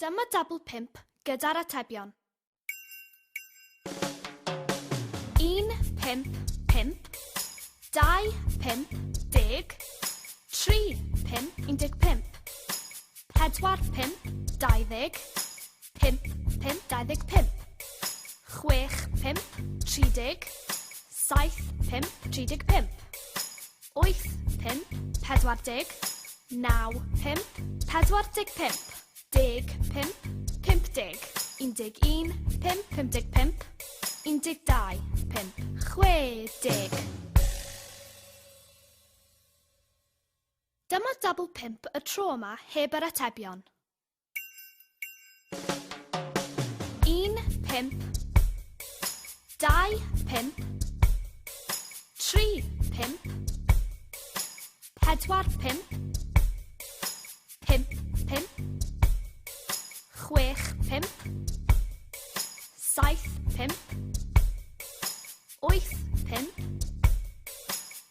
Dyma dabl 5 gyda'r atebion. 1, 5, 5, 2, 5, 10, 3, 5, 15, 4, 5, 20, 5, 5, 25, 6, 5, 30, 7, 5, 35, 8, 5, 40, 9, 5, 45, 10, 5, 50, 11, 5, 55, 12, 5, 60. Dyma dabl 5 y tro yma heb yr atebion. 1, 5, 2, 5, 3, 5, 4, 5, 5, 5, 6, 5, 7, 5, 8, 5,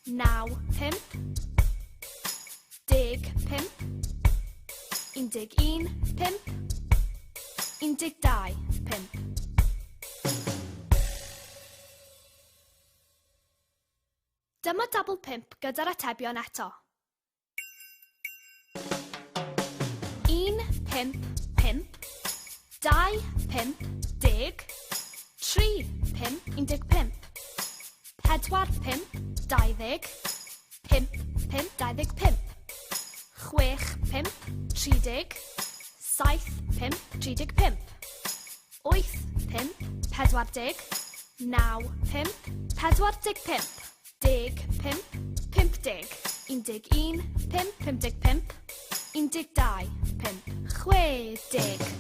9, 5, 10, 5, 11, 5, 12, 5. Dyma dabl 5 gyda'r atebion eto. 1, 5, 5, 2, 5, 10, 3, 5, 15, 4, 5, 20, 5, 5, 25, 6, 5, 30, 7, 5, 35, 8, 5, 40, 9, 5, 45, 10, 5, 50, 11, 5, 55, 12, 5, 60.